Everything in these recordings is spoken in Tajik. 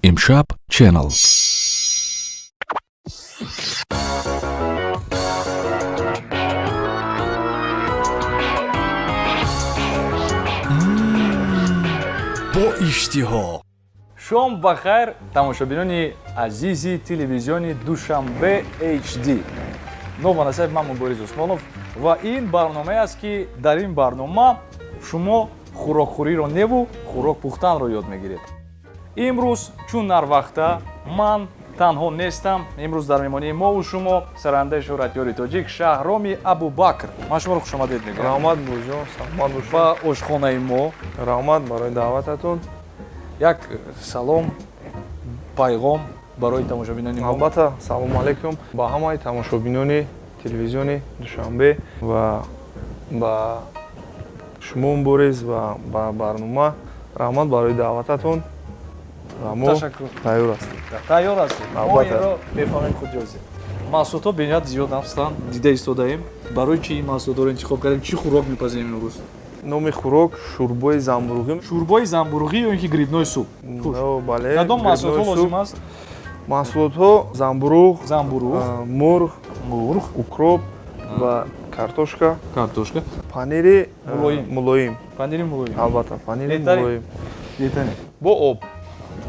Имшаб Channel. Бо иштиҳо. Шом ба хайр, тамошобинони азизи телевизиони Душанбе HD. Ном ва насаби ман Мубориз Усмонов ва ин барномае аст, ки дар ин барнома шумо хӯрокхӯриро неву хӯрок пухтанро ёд мегиред. Имрӯз чун ҳар вақта ман танҳо нестам. Имрӯз дар меҳмонии мову шумо сарандаи шӯҳратёри тоҷик Шаҳроми Абубакр. Ман шуморо хушомадед мегӯям. Раҳмат, Бурҷон, саломат бошед. Ба ошхонаи мо. Раҳмат барои даъвататон. Як салом, пайғом барои тамошобинони мо. Албатта, салому алайкум ба ҳамаи тамошобинони телевизиони Душанбе ва ба шумо, Мубориз, ва ба барнома. Раҳмат барои даъвататон ва мо Ташаккур. тайёр ҳастем. Тайёр ҳастем мо. Албатта. Инро мефаҳмем. Худёзӣ маҳсулотҳо бениҳоят зиёд ҳастанд, дида истодаем. Барои чи ин маҳсулотҳоро интихоб кардем? Чӣ хӯрок мепазем имрӯз? Номи хӯрок шӯрбои замбуруғӣ. Шӯрбои замбуруғӣ ё ин ки грибной суп. Хуш. О, бале. Кадом маҳсулотҳо грибной лозим суп. аст? Маҳсулотҳо: замбуруғ, замбуруғ, мурғ, мурғ, укроп ва картошка, картошка, панири мулоим. Мулоим. Панири мулоим. Албатта, панири Беҳтарин. мулоим. Беҳтарин. Бо об.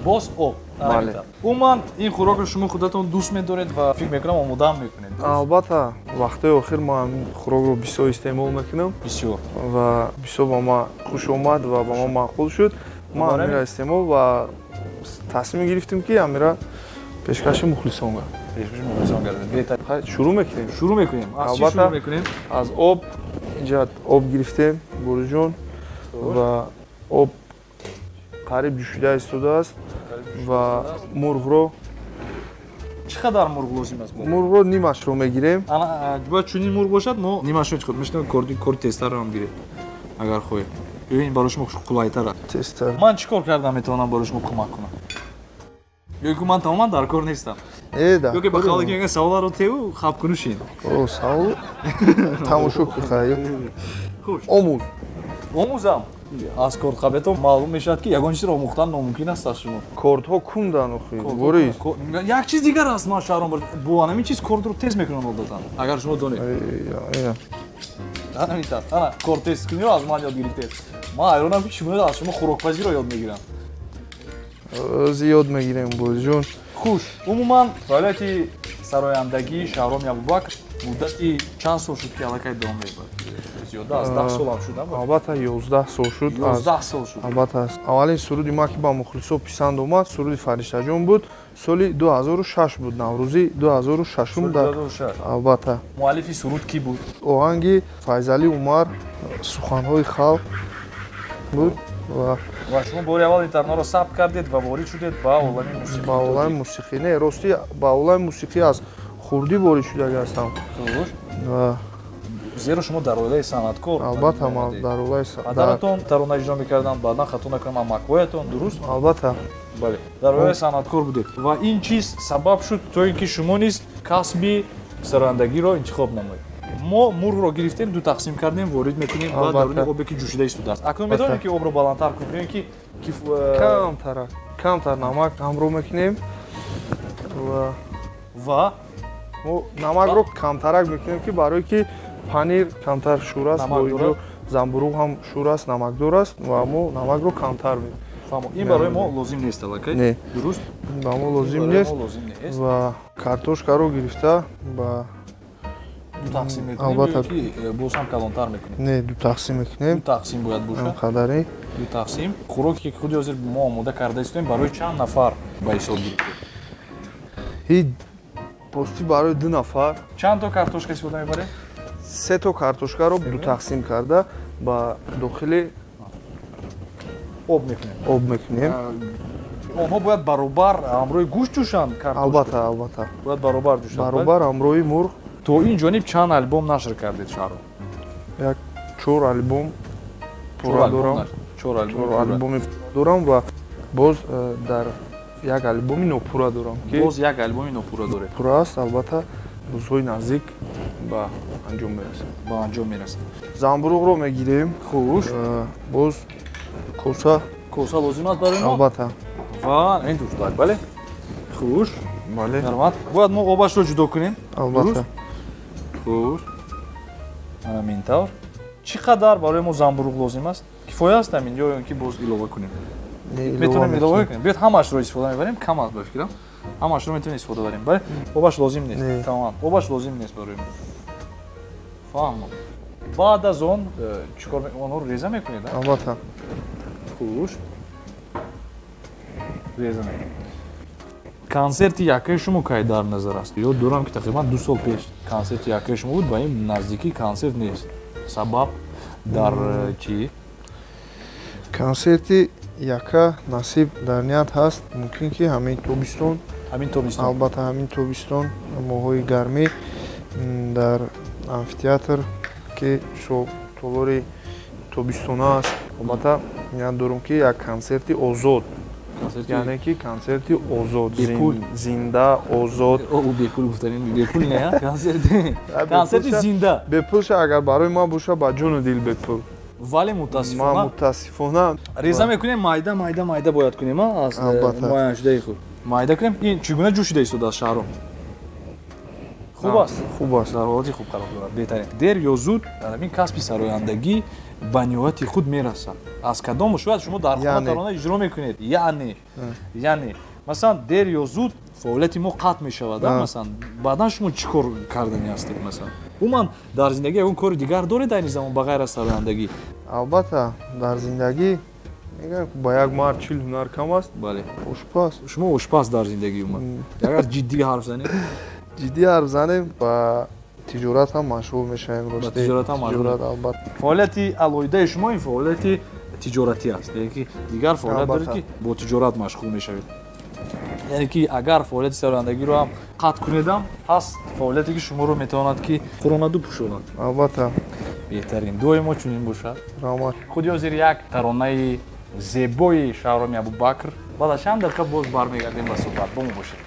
Боз об. Бале. Умуман, ин хӯрокро шумо худатон дӯст медоред ва фикр мекунам, омодаам мекунед. Албатта, вақтҳои охир ман хӯрокро бисёр истеъмол мекунам Бисёр. ва бисёр ба ман хуш омад ва ба ман маъқул шуд. Ман Барои? амира истеъмол ва тасмим гирифтем, ки амира пешкаши мухлисон гардем. Пешкаши мухлисон гардед, беҳтарин. Хай, шурӯъ мекунем. Шурӯъ мекунем. Аз чӣ Албатта. шурӯъ мекунем? Аз об. Инҷа об гирифтем, Бурҷон, ва об қариб ҷӯшида истодааст ва мурғро Чӣ қадар мурғ лозим аст? Мурғро нимашро мегирем. Ана, бояд чунин мурғ бошад. Мо нимашро интихоб мешавем. Кори тезтарро ҳам гиред, агар хоҳед, ё ин барои шумо қулайтар аст? Тезтар. Ман чӣ кор кардам метавонам барои шумо кӯмак кунам, ё ки ман тамоман дар кор нестам? Э, да. Ё ки ба қавле ки мегӯянд, саволаро теву хабкуну шин? О, савол тамошо ки, хай. Хуш. Омӯз. Омӯзам? Аз кортқабето маълум мешавад, ки ягон чизро омӯхтан номумкин аст аз шумо. Кордҳо кундан, охи, Борис. Як чиз дигар аст, ман, Шаҳром, бо ҳамин чиз кордро тез мекунам одатан, агар шумо донед. Ҳамин тавр, ана, кор тезкуниро аз ман ёд гирифтед. Ман ҳайронам, ки чӣ гуна аз шумо хӯрокпазиро ёд мегирам. Ози ёд мегирем, Борисҷон. Хуш, умуман, фаъолияти сарояндагии Шаҳроми Абубакр муддати чанд сол шуд, ки аллакай давом меёбад? Зиёда аз 10 сол ҳам шуд, на? Албатта, 11 сол шуд. 11 сол шуд. Албатта, аввалин суруди ман, ки ба мухлисо писанд омад, суруди Фариштаҷон буд. Соли 2006 буд, наврӯзи 2006. Соли 2006. Албатта. Муаллифи суруд кӣ буд? Оҳанги Файзалӣ Умар, суханҳои халқ буд ва Ва шумо бори аввал ин таронаро сабт кардед ва ворид шудед ба олами мусиқии Ба олами мусиқӣ не, ростӣ, ба олами мусиқӣ аз хурдӣ ворид шудагӣ ҳастам. Хуш. Ва Зеро шумо дар оилаи санъаткор Албатта, ман дар оилаи падаратон тарона иҷро мекарданд, баъдан, хато накунам, амакҳоятон, дуруст? Албатта. Бале, дар оилаи санъаткор будед ва ин чиз сабаб шуд, то ин ки шумо низ касби сарояндагиро интихоб намоед. Мо мурғро гирифтем, ду тақсим кардем, ворид мекунем ба Албатта. даруни обе, ки ҷӯшида истодааст. Акнун метавонем, ки обро баландтар кунем ё ин ки Камтар, камтар намак ҳамроҳ мекунем ва ва мо намакро камтарак мекунем, ки барое ки панир камтар шӯр аст. Намак Бо инҷо дорад? замбуруғ ҳам шӯр аст, намакдор аст ва мо намакро камтар мекунем. Фаҳмо, ин барои мо лозим нест аллакай. Не. Дуруст. Ба мо лозим Барои нест. мо лозим нест. Ва картошкаро гирифта ба Ду тақсим мекунем Албатта. ё ки боз ҳам калонтар мекунем? Не, ду тақсим Ду мекунем. тақсим бояд бошад. Қадари. Ду тақсим. Хӯроке, ки худи ҳозир мо омода карда истоем, барои чанд нафар ба ҳисоб гирифтед? Ҳи, пости барои ду нафар. Чанд то картошка истифода мебарем? Се то картошкаро ду тақсим карда ба дохили Об мекунем. Об мекунем. Онҳо бояд баробар ҳамроҳи гӯшт ҷӯшанд, картошка? Албатта, албатта. Бояд баробар ҷӯшанд. Баробар ҳамроҳи мурғ. То ин ҷониб чанд албом нашр кардед, Шаҳром? Як чор альбом пурра дорам. Чор альбом. Чор альбоми дорам ва боз дар як альбоми нопурра дорам, ки Боз як альбоми нопурра доред. Пурра аст, албатта, рӯзҳои наздик ба анҷом мерасад. Ба анҷом мерасад. Замбуруғро мегирем. Хуш. Боз коса. Коса лозим аст барои мо. Албатта. Ва ин туштак, бале? Хуш. Бале. Марҳамат. Бояд мо обашро ҷудо кунем. Албатта. Хуш. Ана ин тавр. Чӣ қадар барои мо замбуруғ лозим аст? Кифоя аст ҳамин ё ин ки боз илова кунем? Метавонем илова кунем. Биёед ҳамаашро истифода мебарем, кам аст ба фикрам. Ҳамаашро метавонем истифода барем. Бале? Обаш лозим нест. Тамом. Обаш лозим нест барои мо. Фаҳмам. Баъд аз он чӣ кор онҳоро реза мекунед? Албатта. Хуш. Реза мекунем. Консерти якаи шумо кай дар назар аст? Ёд дорам ки тақрибан 2 сол пеш консерти якаи шумо буд, ба ин наздикӣ консерт нест. Сабаб дар чӣ? Консерти яка насиб дар ният ҳаст. Мумкин ки ҳамин тобистон. Ҳамин тобистон. Албатта ҳамин тобистон, моҳҳои гармӣ дар амфитеатр ки толори тобистона аст. Албатта ният дорам ки як консерти озод, яъне ки консерти озод, зинда, озод. Бепул гуфтанин, бепул не, консерти зинда. Бепулша агар барои ман боша, ба ҷону дил бепул. Вале мутаассифона, ман мутаассифона реза мекунем, майда майда майда бояд кунем, аз муайяншудаи худ майда кунем. Ин чӣ гуна ҷӯшида истодааст, Шаҳром? Хуб аст, хуб аст, дар ҳолати хуб қарор дорад. Беҳтарин. Дер ё зуд ҳамин касби сарояндагӣ ба ниҳояти худ мерасад. Аз кадом шояд шумо дар хона тарона иҷро мекунед, яъне масалан дер ё зуд фаъолияти мо қатъ мешавад, масалан баъдан шумо чӣ кор кардани ҳастед? Масалан умуман дар зиндагӣ ягон кори дигар доред айни замон ба ғайр аз сарояндагӣ? Албатта, дар зиндагӣ мегӯям ба як мард 40 ҳунар кам аст. Бале. Ошпаз. Шумо ошпаз дар зиндагӣ умуман. Агар ҷиддӣ ҳарф занем? Ҷиддӣ ҳарф занем, ба тиҷорат ҳам машғул мешавем. Ба тиҷорат ҳам машғул. Албатта. Фаъолияти алоҳидаи шумо ин фаъолияти тиҷоратӣ аст, яъне ки дигар фаъолият доред ки бо тиҷорат машғул мешавед. Яъне ки агар фаъолияти сарояндагиро ҳам қатъ кунедам, ҳаст фаъолияте ки шуморо метавонад ки хӯронаду пӯшонад. Албатта. Беҳтарин. Дуои мо чунин бошад. Раҳмат. Худи ҳозир як таронаи зебои Шаҳроми Абубакр. Баъд аз чанд дақиқа боз бармегардем ба суҳбат. Бо мо бошед.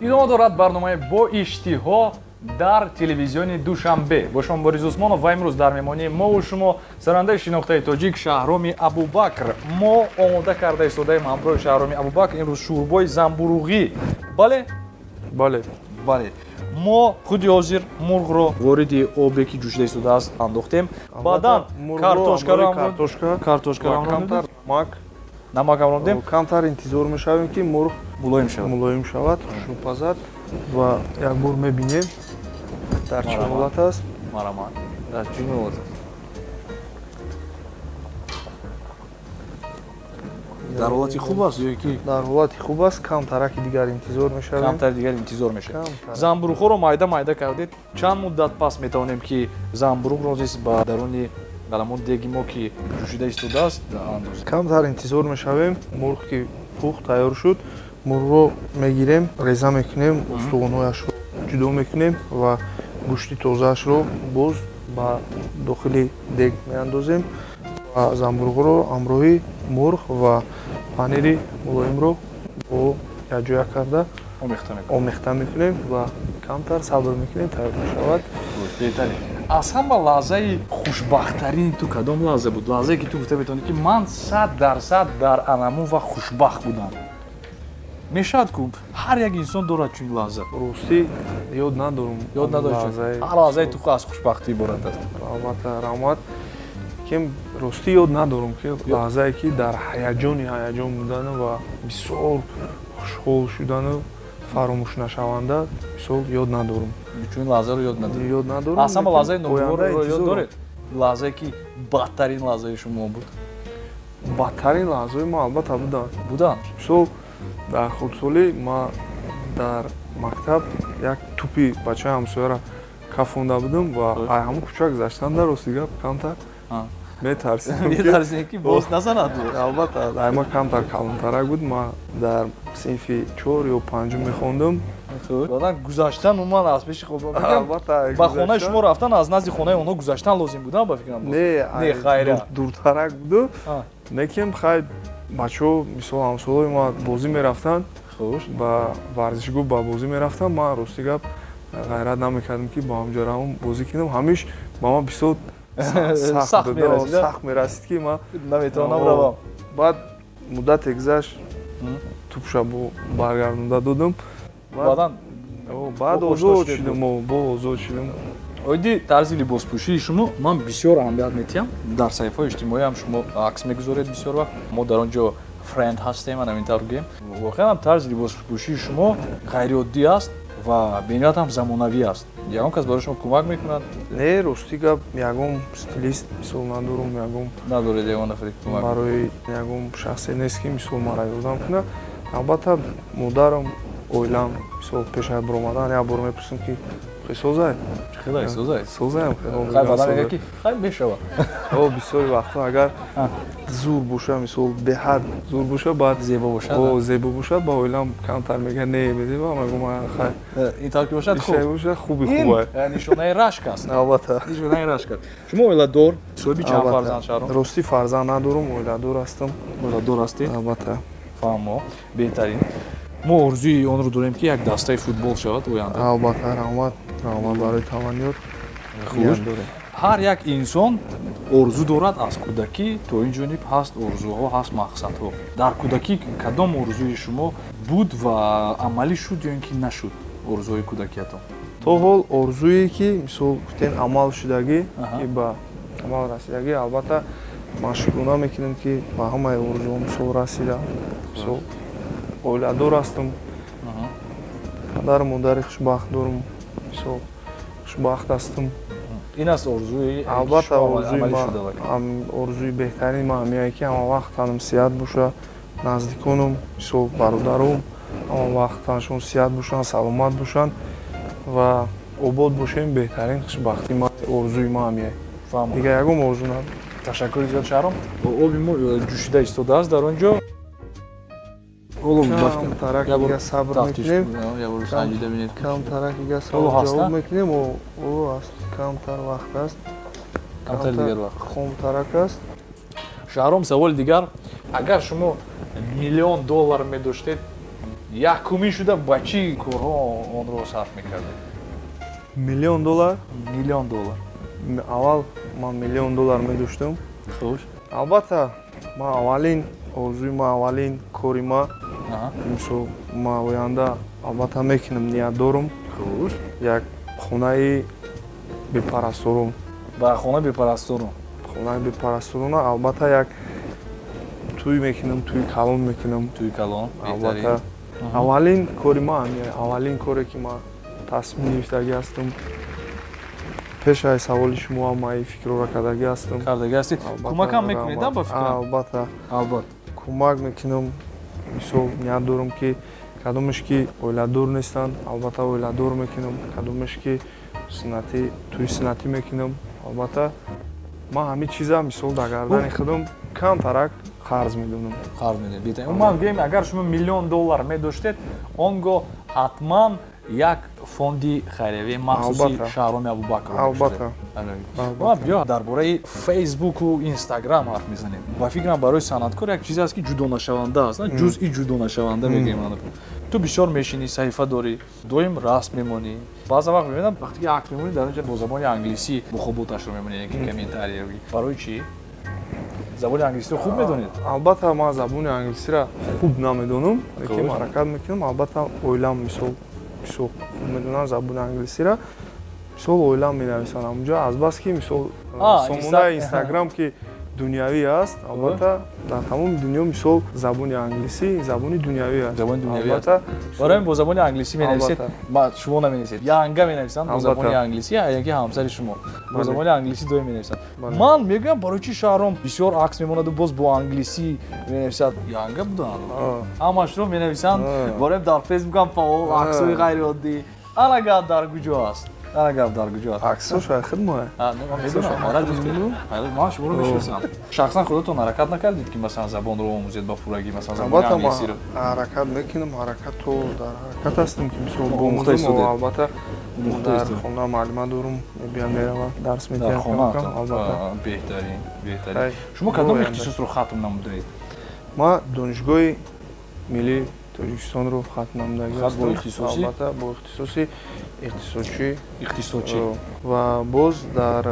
Идома дорад барномаи бо иштиҳо дар телевизиони Душанбе. Бо шумо Борис Усмонов ва имрӯз дар меҳмонии мову шумо сарояндаи шинохтаи тоҷик Шаҳроми Абубакр. Мо омода карда истодаем ҳамроҳи Шаҳроми Абубакр имрӯз шӯрбои замбуруғӣ. Бале? Бале. Бале. Мо худи ҳозир мурғро вориди обе ки ҷӯшида истодааст андохтем. Баъдан картошкаро камтар намак ҳамрондем. Камтар интизор мешавем ки мурғ мулоим шавад. Мулоим шавад, хушнупазад ва як бор мебинем дар чӣ ҳолат аст. Марҳамат. Дар чӣ ҳолат аст? Дар ҳолати хуб аст ё ки? Дар ҳолати хуб аст, камтараки дигар интизор мешавем. Камтар дигар интизор мешавем. Замбуруғҳоро майда майда кардед. Чанд муддат пас метавонем ки замбуруғро низ ба даруни ҳамон деги мо ки ҷӯшида истодааст андозем? Камтар интизор мешавем. Мурғ ки пухт тайёр шуд, мурғро мегирем, реза мекунем, устухонҳояшро ҷудо мекунем ва гӯшти тозаашро боз ба дохили дег меандозем ва замбуруғро ҳамроҳи мурғ ва панири мулоимро бо якҷоя карда омехта мекунем ва камтар сабр мекунем, тайёр мешавад. Беҳтарин. Аз ҳама лаҳзаи хушбахттарини ту кадом лаҳза буд? Лаҳзае ки ту гуфта метавонӣ ки ман 100% дар анамун вақт хушбахт будам. Мешавад ку ҳар як инсон дорад чунин лаҳза? Ростӣ ёд надорам. Ёд надорӣ? Ҳар лаҳзаи ту аз хушбахтӣ иборат аст. Албатта, раҳмат. Ки ростӣ ёд надорам ки лаҳзае ки дар ҳаяҷони ҳаяҷон будану ва бисёр хушҳол шудану фаромӯшнашаванда бисёр ёд надорам. Чунин лаҳзаро ёд надоред? Ёд надорам. Аз ҳама лаҳзаи ногуворро ёд доред? Лаҳзае ки бадтарин лаҳзаи шумо буд? Бадтарин лаҳзаи мо албатта буданд. Буданд? Бисёр дар хурдсолӣ ман дар мактаб як тӯпи бачаи ҳамсояро кафонда будам ва ҳамон кӯча гузаштан дар рости гап камтар метарсидам. Метарсидем ки боз назанад? Албатта, ма камтар калонтарак буд, ман дар синфи 4 ё 5 мехондам. Баъдан гузаштан умуман аз пеши албатта ба хонаи шумо рафтан аз назди хонаи онҳо гузаштан лозим буд, ба фикрам? Не, не, хайра. Дуртарак буду. Лекин хай бачаҳо мисол ҳамсолои ма бозӣ мерафтанд, ба варзишгоҳ ба бозӣ мерафтанд. Ман рости гап ғайрат намекардам ки бо ҳамҷо равам бозӣ кунам. Ҳамиш ба ман бисёр Сахт мерасид, ки ман наметавонам равам. Баъд муддате гузашт, тӯпша баргардонда додам. Баъд озод шудам, бо озод шудам. Оиди тарзи либоспӯшии шумо ман бисёр аҳамият медиҳам. Дар саҳифаҳои иҷтимоӣ ҳам шумо акс мегузоред бисёр вақт. Мо дар он ҷо френд ҳастем, ана ин тавр гӯем. Воқеан ҳам тарзи либоспӯшии шумо ғайриоддӣ аст ва бениҳоят ҳам замонавӣ аст. Ягон кас барои шумо кӯмак мекунад? Не, рости гап, ягон стилист мисол надорум, ягон надоред ягон нафаре кӯмак барои ягон шахсе нест, ки мисол маро ёрдам кунад. Албатта, модарам, оилам, мисол пешай баромадан як бор мепурсам, ки созай? Хеле созай. Созаям. Хай баъдан мегӯяд, ки хай мешавад. О, бисёри вақтҳо агар зур боша, мисол беҳад зур боша, баъд зебо бошад. О, зебо бошад, ба оилам камтар мегӯяд, не, мезеба, мегӯям, хай. Ин тавр ки бошад, хуб. Бошад, хуби хуб. Ин нишонаи рашк аст. Албатта. Нишонаи рашк аст. Шумо оиладор, соҳиби чанд фарзанд, Шаҳром? Рости фарзанд надорум, оиладор ҳастам. Оиладор ҳастед? Албатта. Фаҳмо, беҳтарин. Мо орзуи онро дорем, ки як дастаи футбол шавад оянда. Албатта, раҳмат, раҳмат барои таманниёт. Хуш. Ҳар як инсон орзу дорад аз кӯдакӣ то ин ҷониб ҳаст орзуҳо, ҳаст мақсадҳо. Дар кӯдакӣ кадом орзуи шумо буд ва амалӣ шуд ё ин ки нашуд орзуҳои кӯдакиятон? То ҳол орзуе, ки мисол гуфтем, амал шудагӣ, ки ба амал расидагӣ, албатта ман шукрона мекунам, ки ба ҳамаи орзуҳо мисол расида. Мисол оиладор ҳастам, падару модари хушбахт дорум, мисол хушбахт ҳастам. Ин аст орзуи албатта, орзуи беҳтарини ман ҳамиае, ки ҳама вақт танам сиҳат боша, наздиконам, мисол бародарум ҳама вақт танашон сиҳат бошанд, саломат бошанд ва обод бошем. Беҳтарин хушбахтии ман, орзуи ман ҳамиае. Дигар ягон орзу надорам. Ташаккури зиёд, Шаҳром. Оби мо ҷӯшида истодааст дар он ҷо. Камтарак дига сабр мекунем, камтарак дига ҷавоб мекунем. Оло аст, камтар вақт аст, камтар дигар вақт, хомтарак аст. Шаҳром, саволи дигар. Агар шумо $1 000 000 медоштед, якумин шуда ба чӣ корҳо онро сарф мекардед? $1 000 000? $1 000 000. Аввал ман $1 000 000 медоштам. Хуш. Албатта, ман аввалин орзуи ман, аввалин кори ман, мисол ман оянда албатта мекунам, ният дорум. Хуш. Як хонаи бепарасторон. Ба хона бепарасторон. Хонаи бепарасторона, албатта, як тӯй мекунам, тӯи калон мекунам. Тӯи калон. Албатта. Аввалин кори ман, аввалин коре, ки ман тасмим гирифтагӣ ҳастам. Пеш аз саволи шумо ҳам ман ин фикрро кардагӣ ҳастам. Кардагӣ ҳастед. Кӯмакам мекунед, ба фикрам? Албатта. Албатта. Кӯмак мекунам. Мисол ният дорам, ки кадомеш ки оиладор нестанд, албатта оиладор мекунам, кадомеш ки суннатӣ, тӯи суннатӣ мекунам. Албатта, ман ҳамин чиза мисол дар гардани худам камтарак қарз медонам. Қарз медонед. Беҳтарин. Умуман гӯем, агар шумо $1 000 000 медоштед, он гоҳ ҳатман як фонди хайриявии махсуси Шаҳроми Абубакр. Албатта. Биё, дар бораи Фейсбуку Инстаграм ҳарф мезанем. Ба фикрам, барои санъаткор як чизе аст, ки ҷудонашаванда аст, ҷузъи ҷудонашаванда мегӯем. Ту бисёр мешинӣ, саҳифа дорӣ, доим расм мемонӣ. Баъзан вақт мебинам, вақте ки акс мемонӣ, дар он ҷо бо забони англисӣ мухоботашро мемонӣ, ки комментария. Барои чӣ? Забони англисиро хуб медонед? Албатта, ман забони англисиро хуб намедонам, лекин ҳаракат мекунам. Албатта, оилам мисол бисёр хуб медонанд забони англисиро. Мисол оилам менависанд ҳамунҷо, азбаски мисол сомонаи Инстаграм, ки дунявӣ аст, албатта дар тамоми дунё мисол забони англисӣ забони дунявӣ аст. Забони дунявӣ аст. Барои бо забони англисӣ менависед, шумо наменависед, янга менависанд бо забони англисӣ, яки ҳамсари шумо бо забони англисӣ доим менависанд. Ман мегӯям, барои чӣ Шаҳром бисёр акс мемонаду боз бо англисӣ менависад? Янга буданд, ҳамашро менависанд. Барои дар Фейсбукам фаъол, аксҳои ғайриоддӣ. Ана гап дар куҷо аст? Ана гап дар куҷо аст? Аксҳо шояд худмоя. Медонам, ман шуморо мешиносам. Шахсан худатон ҳаракат накардед, ки масалан забонро омӯзед ба пуррагӣ, масалан забони англисиро? Ҳаракат мекунам, ҳаракат то дар ҳаракат ҳастам, ки мисол омӯзам. Албатта, дар хона муаллима дорум, мебиям, меравам, дарс медиҳам. Албатта. Беҳтарин, беҳтарин. Шумо кадом ихтисосро хатм намудаед? Ман Донишгоҳи миллии Тоҷикистонро хатм намудагӣ ҳастам. Албатта, бо ихтисоси иқтисодчӣ. Иқтисодчӣ. Ва боз дар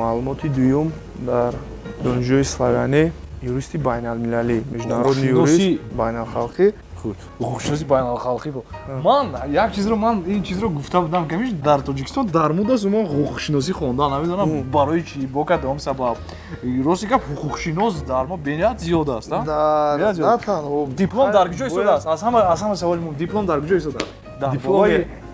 маълумоти дуюм дар Донишгоҳи Славянӣ юристи байналмилалӣ, международный юрист байналхалқӣ. Ҳуқуқшиноси байналхалқӣ. Ман як чизро, ман ин чизро гуфта будам, ки дар Тоҷикистон дар муд аст умуман ҳуқуқшиносӣ хондан. Намедонам барои чӣ, бо кадом сабаб. Рости гап, ҳуқуқшинос дар мо бениҳоят зиёд аст. На танҳо. Диплом дар куҷо истодааст? Аз ҳама саволи муҳим, диплом дар куҷо истодааст?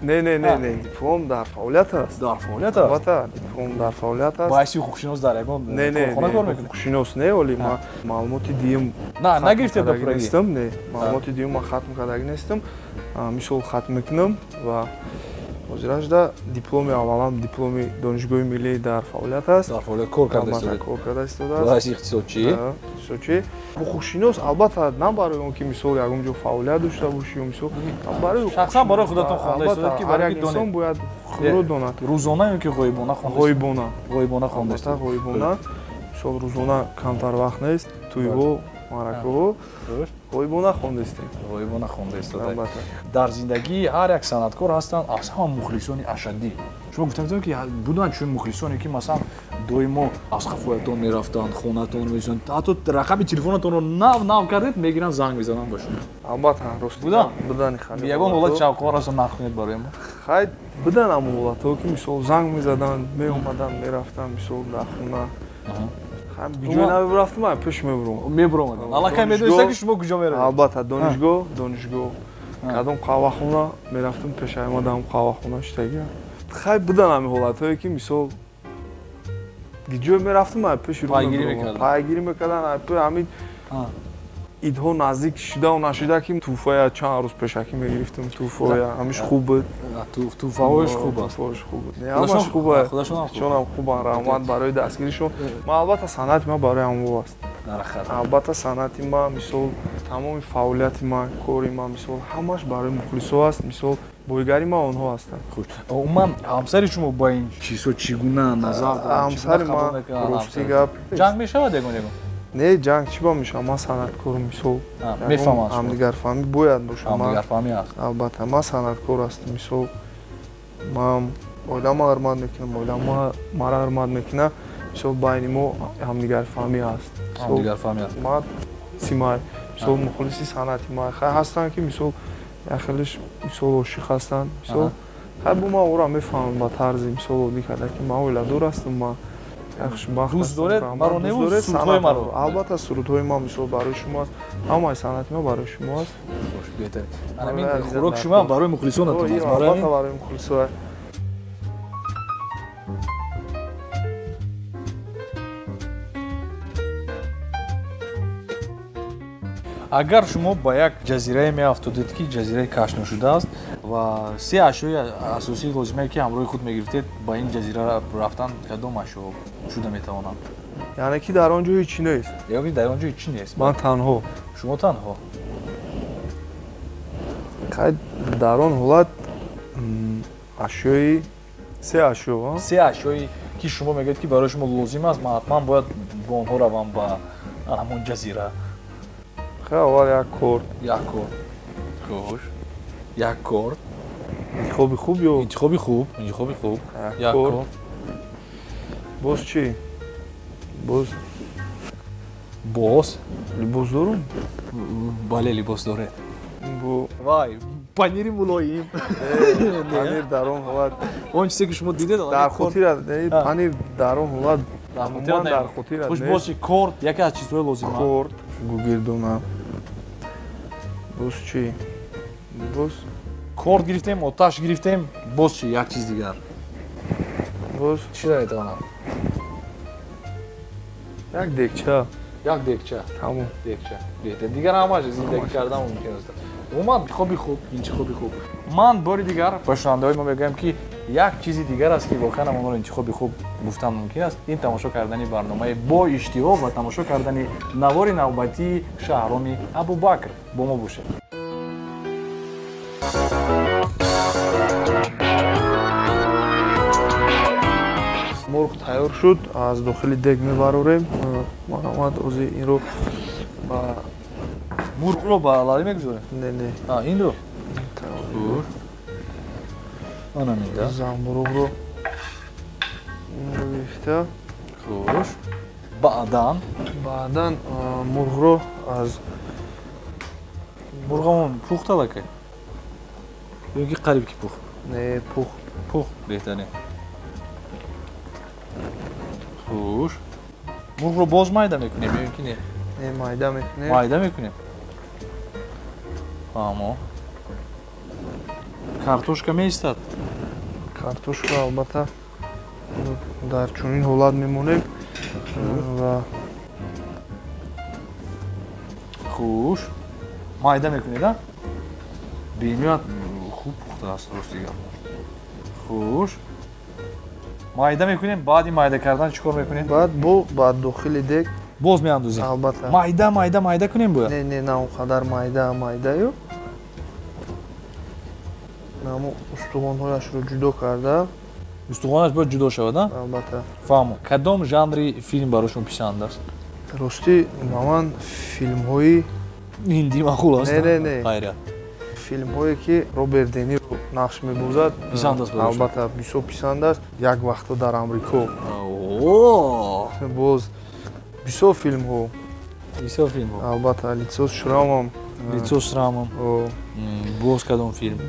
Не, не, не, не, диплом дар фаъолият аст. Дар фаъолият аст? Албатта, диплом дар фаъолият аст. Ба ҳайси ҳуқуқшинос дар ягон корхона кор мекунед? Ҳуқуқшинос не, оли ман маълумоти дуюм На, нагирифтед ба пуррагӣ? нестам, не, маълумоти дуюм ман хатм кардагӣ нестам. Мисол хатм мекунам ва ҳозиражда дипломи аввалам, дипломи Донишгоҳи миллӣ дар фаъолият аст. Дар фаъолият кор карда истодаед? Кор карда истодааст. Ба ҳайси иқтисодчӣ? Иқтисодчӣ. Ҳуқуқшинос албатта на барои он ки мисол ягон ҷо фаъолият дошта бошӣ ё мисол барои шахсан барои худатон хонда истодаед, ки ҳар як инсон бояд худро донад. Рӯзона ё ки ғоибона хонда? Ғоибона. Ғоибона хонда истодаед. Ғоибона. Мисол рӯзона камтар вақт нест, тӯйҳо, маъракаҳо. Ғоибона хондаистем. Ғоибона хонда истодаед. Дар зиндагии ҳар як санъаткор ҳастанд аз ҳама мухлисони ашаддӣ. Шумо гуфта метавонед, ки буданд чунин мухлисоне, ки масалан доимо аз қафоятон мерафтанд, хонатон мезананд, ҳатто рақами телефонатонро нав нав кардед, мегиранд, занг мезананд ба шумо? Албатта, рост. Буданд? Буданд хеле. Ягон ҳолат шавқовар аст, нақл кунед барои мо? Хай, буданд ҳамон ҳолатҳо, ки мисол занг мезаданд, меомаданд, мерафтанд, мисол дар хона. Куҷо намерафтам, ман пеш мебурам. Мебуромадам. Аллакай медонистам, ки шумо куҷо меравед. Албатта, донишгоҳ. Кадом қаҳвахона мерафтам, пешаомадам қаҳвахона шитагиам. Хай, буданд ҳамин ҳолатҳое, ки мисол ҷое мерафтам, ман пеши пайгирӣ мекарданд. Ҳамин идҳо наздик шидаву нашида, ки тӯҳфая чанд рӯз пешакӣ мегирифтам, тӯҳфая ҳамиш хуб буд. Тӯҳфаҳояш хуб аст. Тӯҳфаҳояш хуб буд. Ҳамаш хуб аст. Худашонам хубанд, раҳмат барои дастгиришон. Ман албатта санъати ман барои ҳамво аст. Албатта санъати ман, мисол тамоми фаъолияти ман, кори ман, мисол ҳамаш барои мухлисо аст, мисол бойгари ман онҳо ҳастанд. Хуш. Умуман ҳамсари шумо ба ин чизҳо чӣ гуна назар дорад? Ҳамсари ман, рости гап, ҷанг мешавад ягон ягон? Не, ҷанг чӣ ба мешавад? Ман санъаткорам, мисол. Мефаҳмам. Ҳамдигарфаҳмӣ бояд бошад. Ҳамдигарфаҳмӣ аст. Албатта, ман санъаткор ҳастам, мисол ман оилама ҳурмат мекунам, оилама мара ҳурмат мекунад, мисол байни мо ҳамдигарфаҳмӣ аст. Ҳамдигарфаҳмӣ аст. Ман симай, мисол мухлиси санъати ман. Хай ҳастанд, ки мисол як хелеш мисол ошиқ ҳастанд, мисол хай бо ман ӯро мефаҳмам ба тарзи мисол оддӣ карда, ки ман оиладор ҳастам, ман дӯст доред маро, не, сурудҳои маро? Албатта, сурудҳои ман мисол барои шумо аст, ҳамаи санъати ман барои шумо аст. Беҳтарин. Ҳамин хӯроки шумо ҳам барои мухлисонатон аст. Албатта, барои мухлисо. Агар шумо ба як ҷазирае меафтодед, ки ҷазираи кашф нашудааст ва се ашёи асосии лозимае, ки ҳамроҳи худ мегирифтед ба ин ҷазира рафтан, кадом ашё шуда метавонанд? Яъне ки дар он ҷо ҳеҷ чӣ нест? Яъне дар он ҷо ҳеҷ чӣ нест. Ман танҳо. Шумо танҳо. Хай, дар он ҳолат ашёи се ашё, се ашёе ки шумо мегӯед, ки барои шумо лозим аст, ман ҳатман бояд бо онҳо равам ба ҳамон ҷазира. Хай, аввал як корд. Як корд. Хуш. Як корд. Интихоби хуб ё? Интихоби хуб, интихоби хуб. Як корд. Боз чӣ? Боз боз либос дорум? Бале, либос доред. Бо вай, панири мулоим. Панир дар он ҳолат. Он чизе ки шумо дидед, дар хотира, панир дар он ҳолат дар хотира. Хуш, боз чӣ? Корд яке аз чизҳои лозима. Корд, гугирдона. Боз чӣ? Боз корд гирифтем, оташ гирифтем, боз чӣ? Як чиз дигар. Боз чӣ наметавонам? Як дегча. Як дегча. Тамом. Дегча. Беҳтар. Дигар ҳамааш зиндагӣ кардан мумкин аст. Умуман интихоби хуб, интихоби хуб. Ман бори дигар ба шунавандаҳои мо мегӯям, ки як чизи дигар аст, ки воқеан ҳам онро интихоби хуб гуфтан мумкин аст. Ин тамошо кардани барномаи бо иштиҳо ва тамошо кардани навори навбатии Шаҳроми Абубакр. Бо мо бошед. Мурғ тайёр шуд, аз дохили дег мебарорем. Марҳамат, ози инро ба Мурғро ба лари мегузорем? Не, не. Инро? Хуш. Ана меда. Замбуруғро инро гирифта. Хуш. Баъдан? Баъдан мурғро аз мурғамон пухт аллакай? Ё ки қариб ки пухт? Не, пухт. Пухт беҳтарин. Хуш. Мурғро боз майда мекунем ё ки не? Не, майда мекунем. Майда мекунем. Фаҳмо. Картошка меистад? Картошка албатта дар чунин ҳолат мемонем ва хуш. Майда мекунед, а? Бениҳоят хуб пухтааст, рости гап. Хуш. Майда мекунем, баъди майда кардан чӣ кор мекунем? Баъд бо ба дохили дег боз меандозем. Албатта. Майда, майда, майда кунем бояд? Не, не, на он қадар майда, майдаю. Намо устухонҳояшро ҷудо карда. Устухонаш бояд ҷудо шавад, а? Албатта. Фаҳмо. Кадом жанри филм барои шумо писанд аст? Ростӣ, ба ман филмҳои ҳиндӣ маъқул аст? Не, не, не. Хайрият. Филмҳое ки Роберт Де Ниро нақш мебозад, писанд аст барои шумо? Албатта, бисёр писанд аст. Як вақто дар Амрико. Боз бисёр филмҳо. Бисёр филмҳо. Албатта, Лицо с шрамом. Лицо с шрамом. Боз кадом филм?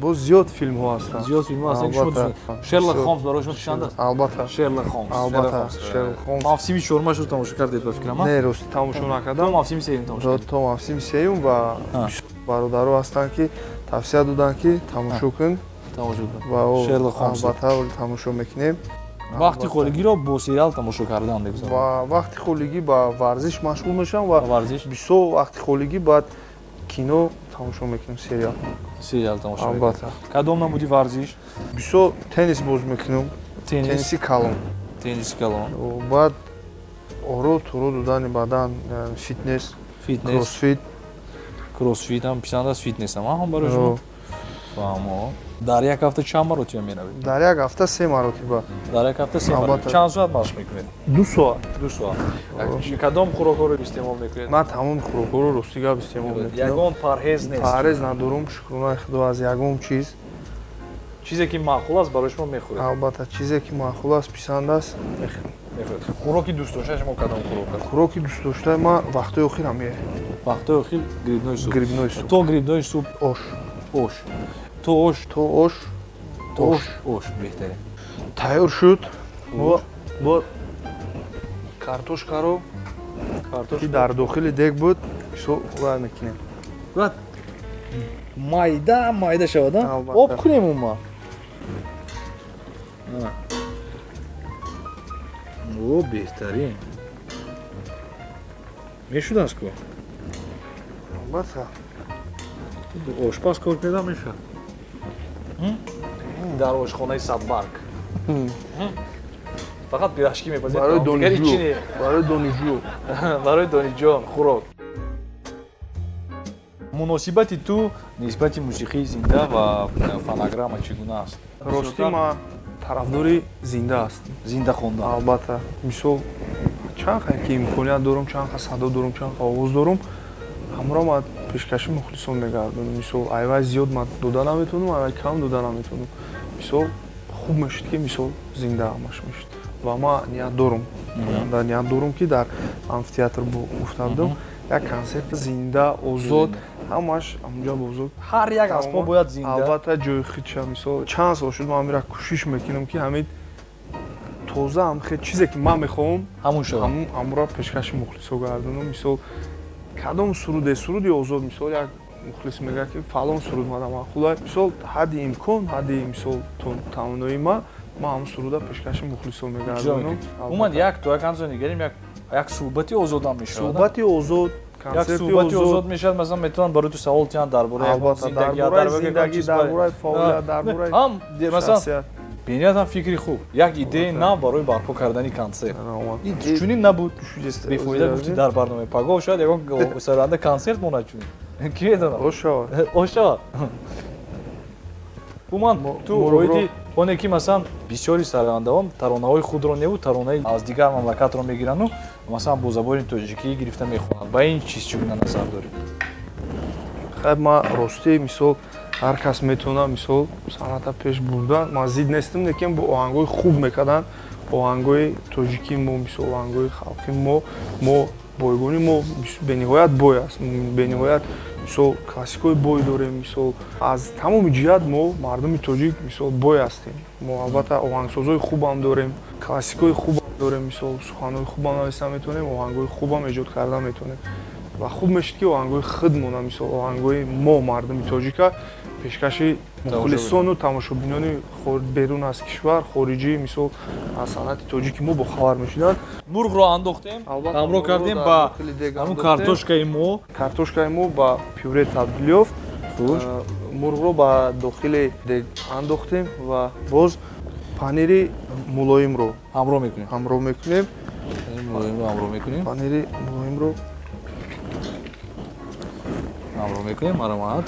Боз зиёд филмҳо ҳастанд. Зиёд филмҳо ҳастанд ки шумо дӯст доред. Шерлок Холмс барои шумо писанд аст? Албатта. Шерлок Холмс. Албатта, Шерлок Холмс. Мавсими чормашро тамошо кардед ба фикрам, а? Не, рост тамошо накардам. То мавсими сеюм тамошо кардед. То мавсими сеюм ва бародаро ҳастанд ки тавсия доданд ки тамошо кун. Тамошо кун. Ва Шерлок Холмс. Албатта, тамошо мекунем. Вақти холигиро бо сериал тамошо кардан мегузарад. Ва вақти холигӣ ба варзиш машғул мешавам ва варзиш? Бисёр вақти холигӣ баъд кино тамошо мекунем, сериал. Сериал тамошо мекунем. Албатта. Кадом намуди варзиш? Бисёр теннис боз мекунем. Теннис? Тенниси калон. Тенниси калон. Баъд оро туро додани бадан, фитнес, фитнес, кроссфит. Кроссфит ҳам писанд аст, фитнес ҳам барои шумо? Фаҳмо. Дар як ҳафта чанд маротиба меравед? Дар як ҳафта 3 маротиба. Дар як ҳафта 3 маротиба. Чанд соат машқ мекунед? 2 соат. 2 соат. Кадом хӯрокҳоро истеъмол мекунед? Ман тамоми хӯрокҳоро рости гап истеъмол мекунам. Ягон парҳез нест? Парҳез надорум, шукронаи Худо аз ягон чиз. Чизе ки маъқул аст барои шумо мехӯред? Албатта, чизе ки маъқул аст, писанд аст, мехӯрам. Мехӯред. Хӯроки дӯстдоштаи шумо кадом хӯрок аст? Хӯроки дӯстдоштаи ман вақтҳои охир ҳам е. Вақтҳои охир грибной суп. Грибной суп. То грибной суп. Ош. Ош. То ош. То ош. То ош. Ош беҳтарин. Тайёр шуд. Бо картошкаро ки дар дохили дег буд, бисёр вай мекунем. Баъд майда майда шавад, а? Об кунем умма. О, беҳтарин. Мешудааст ку? Албатта. Ошпаз кор карда мешавад. Дар ошхонаи Садбарг. Фақат пирашки мепазед. Барои донишҷӯ. Барои донишҷӯ. Барои донишҷӯён хӯрок. Муносибати ту нисбати мусиқии зинда ва фонограмма чӣ гуна аст? Ростӣ ман тарафдори зинда аст. Зинда хондан. Албатта. Мисол чанд қа ки имконият дорум, чанд қа садо дорум, чанд қа овоз дорум, ҳамро ман пешкаши мухлисон мегардонам. Мисол айвай зиёд ман дода наметавонам, айвай кам дода наметавонам. Мисол хуб мешуд ки мисол зинда ҳамаш мешуд. Ва ман ният дорум. Ният дорум ки дар амфитеатр гуфта будам, як консерт зинда, озод, ҳамаш ҳамонҷо озод. Ҳар як асбоб бояд зинда. Албатта ҷои худша. Мисол чанд сол шуд ман ҳамира кӯшиш мекунам ки ҳамин тоза ҳам чизе ки ман мехоҳам, ҳамон шавад. Ҳамонро пешкаши мухлисо гардонам. Мисол кадом суруде, суруди озод, мисол як мухлис мегӯяд ки фалон суруд мада маъқул аст. Мисол ҳадди имкон, ҳадди мисол тавоноии ман, ман ҳамон суруда пешкаши мухлисо мегардонам. Умуман як то як андоза нигарем, як суҳбати озодам мешавад. Суҳбати озод, як суҳбати озод мешавад. Масалан метавонанд барои ту савол диҳанд дар бораи зиндагӣ, дар бораи фаъолият, дар бораи ҳам масалан бениҳоят ҳам фикри хуб, як идеяи нав барои барпо кардани консерт. Ин чунин набуд. Бефоида гуфтӣ дар барномаи Пагоҳ, шояд ягон сароянда консерт монад чунин. Ки медонад? Ошавад. Ошавад. Умуман ту Оне ки масалан бисёри сарояндаон таронаҳои худро неву таронаи аз дигар мамлакатро мегирану масалан бо забони тоҷикӣ гирифта мехонанд. Ба ин чиз чӣ гуна назар доред? Хай, ман ростӣ, мисол, ҳар кас метавонад, мисол, санъата пеш бурдан, ман зид нестам, лекин бо оҳангҳои хуб мекарданд. Оҳангҳои тоҷикии мо, мисол, оҳангҳои халқи мо, бойгонии мо бениҳоят бой аст, бениҳоят, мисол, классикҳои бой дорем. Мисол, аз тамоми ҷиҳат мо мардуми тоҷик, мисол, бой ҳастем. Мо албатта оҳангсозҳои хубам дорем, классикҳои хубам дорем, мисол, суханҳои хубам нависта метавонем, оҳангҳои хубам эҷод карда метавонем ва хуб мешуд, ки оҳангҳои худмона, мисол, оҳангҳои мо, мардуми тоҷика, пешкаши мухлисону тамошобинони берун аз кишвар, хориҷӣ, мисол, аз санъати тоҷики мо бохабар мешуданд. Мурғро андохтем, ҳамроҳ кардем ба ҳамун картошкаи мо. Картошкаи мо ба пюре табдил ёфт. Мурғро ба дохили дег андохтем ва боз панири мулоимро ҳамроҳ мекунем. Ҳамроҳ мекунем. Мулоимро ҳамроҳ мекунем. Панири мулоимро ҳамроҳ мекунем. Маромад.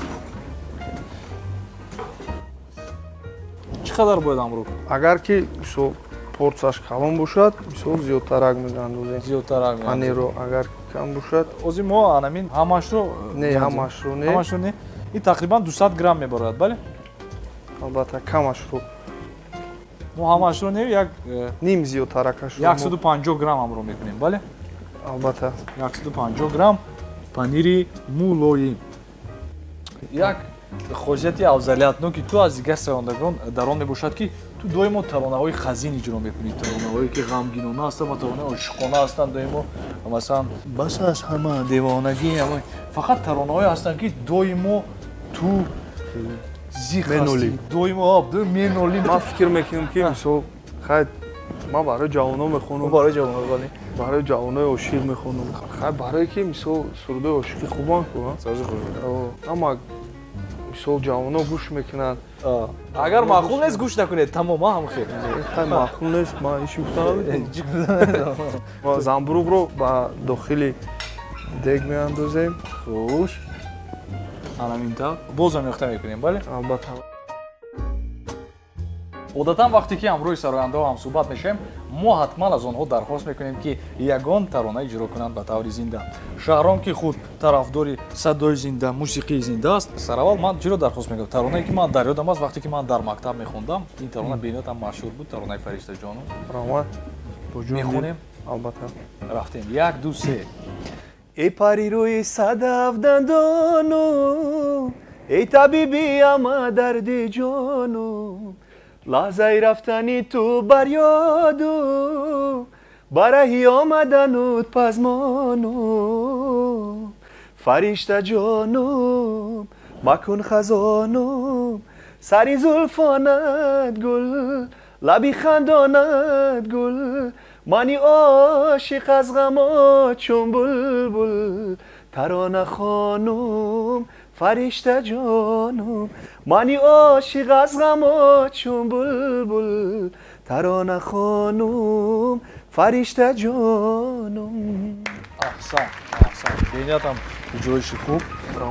Чӣ қадар бояд ҳамроҳ кунем? Агар ки, мисол, порсияш калон бошад, мисол, зиёдтарак меандозем. Зиёдтарак меандозем. Панирро. Агар кам бошад, ҳозир мо анамин ҳамашро не, ҳамашро не. Ҳамашро не. Ин тақрибан 200 грамм мебарояд, бале? Албатта, камашро. Мо ҳамашро не, як ним зиёдтаракашро. 150 грамм ҳамроҳ мекунем, бале? Албатта. 150 грамм панири мулоим. Як хосияти афзалиятноки ту аз дигар сарояндагон дар он мебошад, ки ту доимо таронаҳои хазин иҷро мекунӣ, таронаҳое ки ғамгинона ҳастанд ва таронаҳои ошиқона ҳастанд. Доимо масалан бас аз ҳама девонагӣ, фақат таронаҳое ҳастанд, ки доимо ту зиқ ҳастӣ, доимо менолӣ. Ман фикр мекунам, ки мисол, хай, ман барои ҷавонон мехонам. Барои ҷавонон, бале. Барои ҷавонои ошиқ мехонам. Хай, барое ки, мисол, сурудои ошиқӣ хубанд ку. Ама, мисол, ҷавонон гӯш мекунанд. Агар маъқул нест, гӯш накунед, тамом, ҳам хел. Хай, маъқул нест, ман ҳеч гуфта наметавонам. Замбуруғро ба дохили дег меандозем. Хуш, анамин тавр боз омехта мекунем, бале? Албатта. Одатан вақте ки ҳамроҳи сарояндаҳо ҳамсӯҳбат мешавем, мо ҳатман аз онҳо дархост мекунем, ки ягон тарона иҷро кунанд ба таври зинда. Шаҳром, ки худ тарафдори садои зинда, мусиқии зинда аст, сараввал ман чиро дархост мекунам? Таронае ки ман дар ёдам аст, вақте ки ман дар мактаб мехондам, ин тарона бениҳоят ҳам машҳур буд, таронаи Фариштаҷону. Раҳмат. Мехонем? Албатта. Рафтем. Як, ду, се. Эй пари рӯи садаф дандону, эй табиби ама дарди ҷону, лаҳзаи рафтани ту бар ёду, бараҳи омаданут пазмону. Фариштаҷонум, макун хазонум, сари зулфонат гул, лаби хандонат гул, мани ошиқ аз ғамо чун булбул. Тарона хонум, фариштаҷонум, мани ошиқ аз ғамо чун булбул. Тарона хонум, фариштаҷонум. Аҳсан, аҳсан, бениҳоят иҷроиши хуб.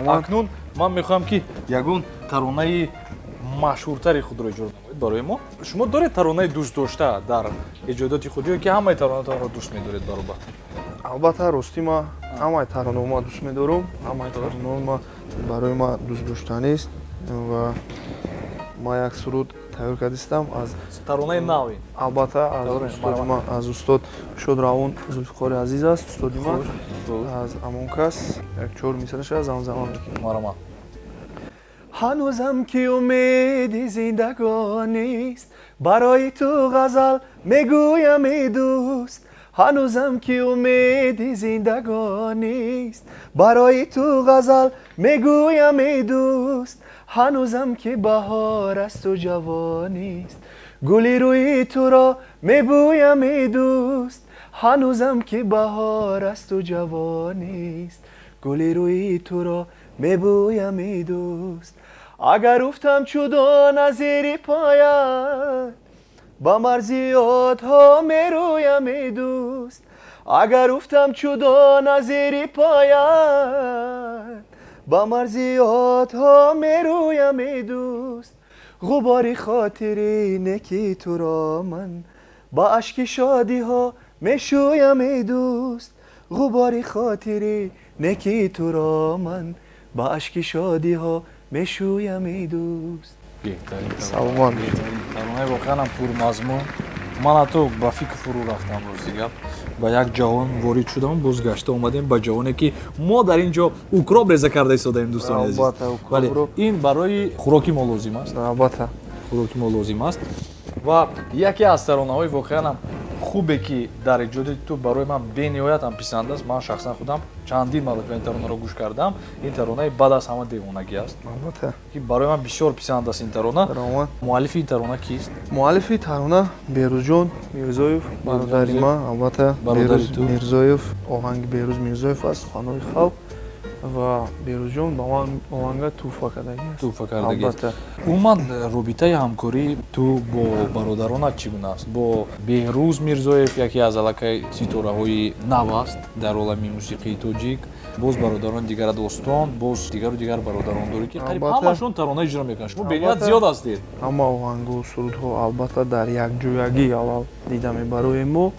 Акнун ман мехоҳам, ки ягон таронаи машҳуртари худро иҷро намоед барои мо. Шумо доред таронаи дӯстдошта дар эҷодоти худ ё ки ҳамаи таронатонро дӯст медоред баробар? Албатта, ростӣ, ман ҳамаи таронаҳома дӯст медорам, ҳамаи таронаҳома барои ман дӯстдоштанист ва ман як суруд тайёр кардистам аз таронаи нави. Албатта, аз устод Шодравон Зулфиқори азиз аст, устоди ман, аз ҳамон кас як чор мисраша замзама мекунам. Маромад. Ҳанӯзам ки умеди зиндагонист, барои ту ғазал мегӯям, эй дӯст. Ҳанӯзам ки умеди зиндагонист, барои ту ғазал мегӯям, эй дӯст. Ҳанӯзам ки баҳор асту ҷавонист, гули рӯи туро мебӯям, эй дӯст. Ҳанӯзам ки баҳор асту ҷавонист, гули рӯи туро мебӯям, эй дӯст. Агар уфтам чу дона зери поят, ба марзи ёдҳо мерӯям, эй дӯст. Агар уфтам чу дона зери поят, ба марзи ёдҳо мерӯям, эй дӯст. Ғубори хотири неки туро ман ба ашки шодиҳо мешӯям эй дӯст. Ғубори хотири неки туро ман ба ашки шодиҳо мешӯям эй дӯст. Беҳтарин. Саломат. Беҳтарин. Таронаи воқеан ҳам пурмазмун. Ман ҳатто ба фикр фурӯ рафтам, рости гап. Ба як ҷаҳон ворид шудам, бозгашта омадем ба ҷаҳоне ки мо дар ин ҷо укроп реза карда истодаем, дӯстони азиз. Бале, ин барои хӯроки мо лозим аст. Албатта. Хӯроки мо лозим аст. Ва яке аз таронаҳои воқеан ҳам хубе ки дар эҷоди ту барои ман бениҳоят ҳам писанд аст, ман шахсан худам чандин маротиба ин таронаро гӯш кардам, ин таронаи баъд аз ҳама девонагӣ аст. Албатта. Ки барои ман бисёр писанд аст ин тарона. Муаллифи ин тарона кист? Муаллифи тарона Берӯзҷон Мирзоев, бародари ман, албатта. Берӯз Мирзоев, оҳанги Берӯз Мирзоев аст, суханҳои халқ. Ва Берӯзҷон ба ман оҳанга тӯҳфа кардагӣ аст. Тӯҳфа кардагӣ аст. Умуман робитаи ҳамкории ту бо бародаронат чӣ гуна аст? Бо Беҳрӯз Мирзоев, яке аз аллакай ситораҳои нав аст дар олами мусиқии тоҷик, боз бародарони дигар достон, боз дигару дигар бародарон дорӣ ки қариб ҳамашон тарона иҷро мекунанд. Шумо бениҳоят зиёд ҳастед. Ҳама оҳангу сурудҳо албатта дар якҷоягӣ аввал дида мебароем мо.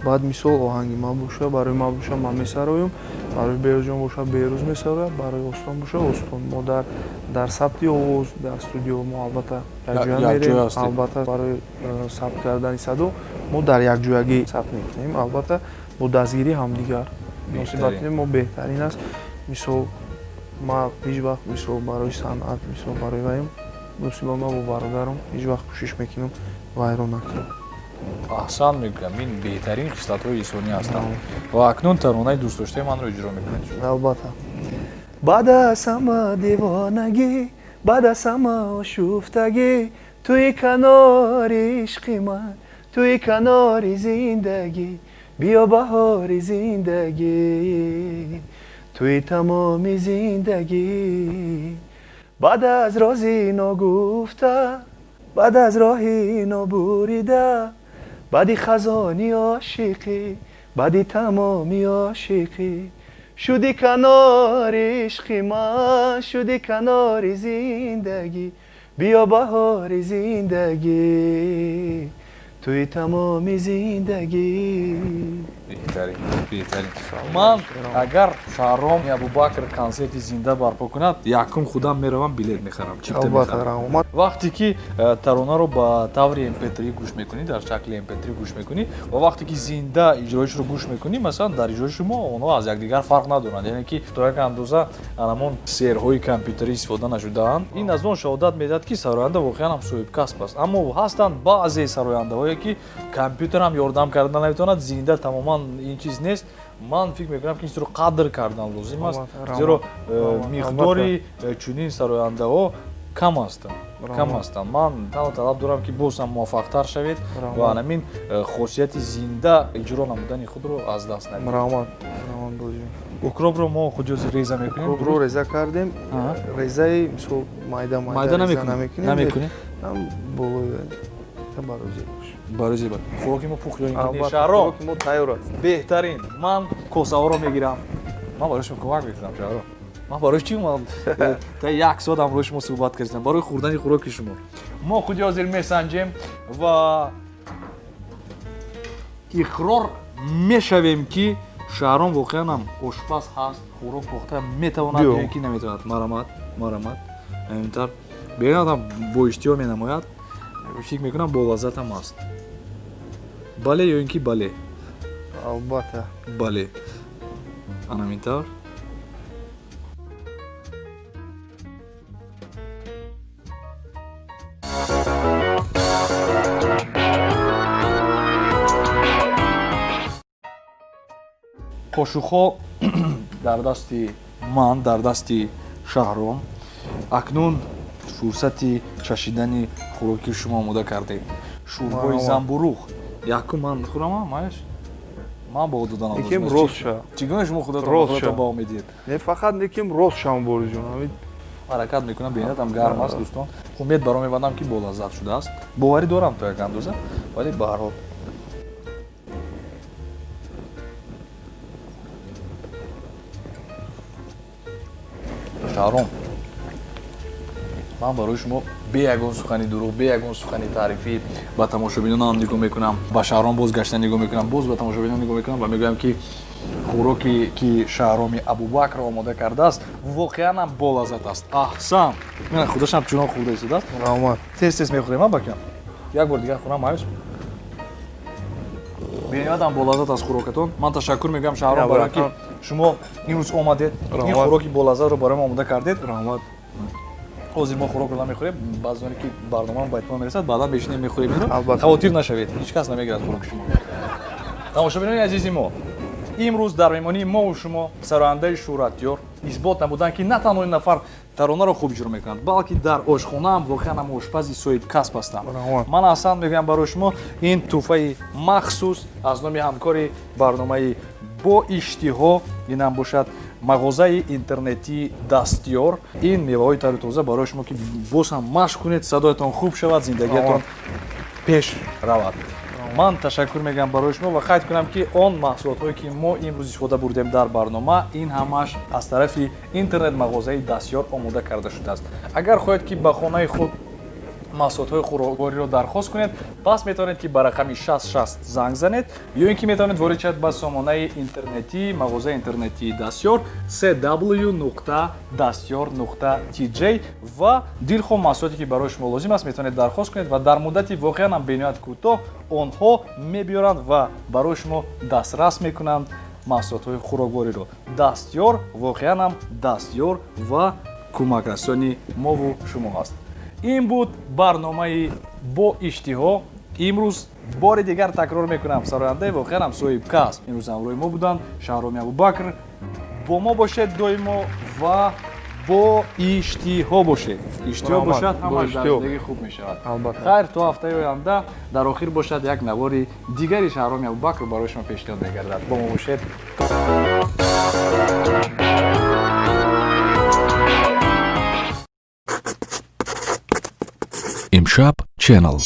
Баъд мисол оҳанги ман боша, барои ман боша ман месароям, барои Берӯзҷон боша Берӯз месарояд, барои Остон боша Остон. Мо дар сабти овоз дар студио мо албатта якҷоя мерем, албатта барои сабт кардани садо мо дар якҷоягӣ сабт мекунем, албатта бо дастгирии ҳамдигар. Муносибати мо беҳтарин аст. Мисол ман ҳеҷ вақт мисол барои санъат, мисол барои ваем, муносибат ман бо бародарам ҳеҷ вақт кӯшиш мекунам вайрон накунам. Аҳсан мегӯям, ин беҳтарин хислатҳои инсонӣ ҳастанд. Ва акнун таронаи дӯстдоштаи манро иҷро мекунед. Албатта. Баъд аз ҳама девонагӣ, баъд аз ҳама ошуфтагӣ, туи канори ишқи ман, туи канори зиндагӣ, биё баҳори зиндагӣ, туи тамоми зиндагӣ. Баъд аз рози ногуфта, баъд аз роҳи нобурида, баъди хазони ошиқӣ, баъди тамоми ошиқӣ, шуди канори ишқи ман, шуди канори зиндагӣ, биё баҳори зиндагӣ, туи тамоми зиндагӣ. Беҳтарин, беҳтарин. Ман агар Шаҳром Абубакр консерти зинда барпо кунад, якум худам меравам билет мехарам, чипта мехарам. Вақте ки таронаро ба таври MP3 гӯш мекунӣ, дар шакли MP3 гӯш мекунӣ ва вақте ки зинда иҷроишро гӯш мекунӣ, масалан дар иҷрои шумо онҳо аз якдигар фарқ надоранд, яъне ки то як андоза ҳамон серҳои компютерӣ истифода нашудаанд. Ин аз он шаҳодат медиҳад, ки сароянда воқеан ҳам соҳибкасб аст. Аммо ҳастанд баъзе сарояндаҳое ки компютер ҳам ёрдам карда наметавонад, зинда тамоман ин чиз нест. Ман фикр мекунам ки ин чизро қадр кардан лозим аст, зеро миқдори чунин сарояндаҳо кам ҳастанд, кам ҳастанд. Ман танҳо талаб дорам ки боз ҳам муваффақтар шавед ва ҳамин хосияти зинда иҷро намудани худро аз даст надиҳед. Раҳмат, раҳмат бозӣ. Укропро мо худи реза мекунем. Укропро реза кардем. Резаи мисол майда майда намекунем. Намекунем. Болои барои зебош. Барои зебо. Хӯроки мо пухт ё ин ки не? Шаҳром, хӯроки мо тайёр аст. Беҳтарин. Ман косаҳоро мегирам. Ман барои шумо кӯмак мекунам, Шаҳром. Ман барои чӣ ман та як соат ҳамроҳи шумо суҳбат кардам? Барои хӯрдани хӯроки шумо. Мо худи ҳозир месанҷем ва иқрор мешавем ки Шаҳром воқеан ҳам ошпаз ҳаст, хӯрок пухта метавонад ё ин ки наметавонад. Марамат, марамат. Ҳаминтар беҳтар ҳам бо иштиҳо менамояд. Фикр мекунам бо лаззат ҳам аст. Бале ё ин ки бале? Албатта. Бале. Ана ҳамин тавр. Қошуқҳо дар дасти ман, дар дасти Шаҳром. Акнун фурсати чашидани хӯроки шумо омода кардем. Шӯрбои замбуруғ. Якум ман хӯрам, майш? Ман ба доданам. Лекин рост ша. Чӣ гуна шумо худатон ба омедиед? Не, фақат лекин рост шам, Борисҷон. Ҳаракат мекунам, беҳинаам гарм аст, дӯстон. Умед баро мебандам ки бо лаззат шудааст. Боварӣ дорам то як андоза, вале ба ҳар ҳол. Шаҳром, Ман барои шумо бе ягон сухани дурӯғ, бе ягон сухани таърифӣ ба тамошобинонам нигоҳ мекунам, ба Шаҳром боз гашта нигоҳ мекунам, боз ба тамошобинон нигоҳ мекунам ва мегӯям, ки хӯроке, ки Шаҳроми Абубакр омода кардааст, воқеан ҳам болаззат аст. Аҳсан, мена худашам чунон хӯрда истодааст. Раҳмат. Тез тез мехӯрем, бакам як бор дигар хӯрам. Аюс, бениҳоят болаззат аз хӯрокатон. Ман ташаккур мегӯям, Шаҳром, барои ки шумо имрӯз омадед, ин хӯроки болаззатро барои мо омода кардед. Раҳмат. Ҳозир мо хӯрокро намехӯрем, баъзоне ки барномаам ба итмом мерасад, баъдан мешинем, мехӯрем инро. Хавотир нашавед, ҳеҷ кас намегирад хӯроки шумо. Тамошобинони азизи мо, имрӯз дар меҳмонии мову шумо сарояндаи шӯҳратёр исбот намуданд, ки на танҳо ин нафар таронаро хуб иҷро мекунад, балки дар ошхонаам воқеан ҳам ошпази соҳибкасб ҳастам. Ман аҳсан мегӯям барои шумо, ин тӯҳфаи махсус аз номи ҳамкори барномаи «Бо иштиҳо», инам бошад мағозаи интернетии «Дастёр». Ин меваҳои тару тоза барои шумо, ки боз ҳам машқ кунед, садоятон хуб шавад, зиндагиятон пеш равад. Ман ташаккур мегӯям барои шумо ва қайд кунам, ки он маҳсулотҳое, ки мо имрӯз истифода бурдем дар барнома, ин ҳамааш аз тарафи интернет-мағозаи «Дастёр» омода карда шудааст. Агар хоҳед, ки ба хонаи худ маҳсулотҳои хӯроквориро дархост кунед, пас метавонед, ки ба рақами 6060 занг занед, ё ин ки метавонед ворид шавед ба сомонаи интернетии мағозаи интернетии «Дастёр» cw.dastyor.tj ва дилхоҳ маҳсулоте, ки барои шумо лозим аст, метавонед дархост кунед ва дар муддати воқеан ҳам бениҳоят кӯтоҳ онҳо мебиёранд ва барои шумо дастрас мекунанд маҳсулотҳои хӯроквориро. «Дастёр» воқеан ҳам дастёр ва кӯмакрасони мову шумо аст. Ин буд барномаи «Бо иштиҳо». Имрӯз бори дигар такрор мекунам, сарояндаи воқеан ҳам соҳибкасб имрӯз ҳамроҳи мо буданд, Шаҳроми Абубакр. Бо мо бошед доимо ва бо иштиҳо бошед. Иштиҳо бошад, ҳамаш дар зиндагӣ хуб мешавад. Хайр, то ҳафтаи оянда. Дар охир бошад, як навори дигари Шаҳроми Абубакр барои шумо пешниҳод мегардад. Бо мо бошед. Имшаб Channel.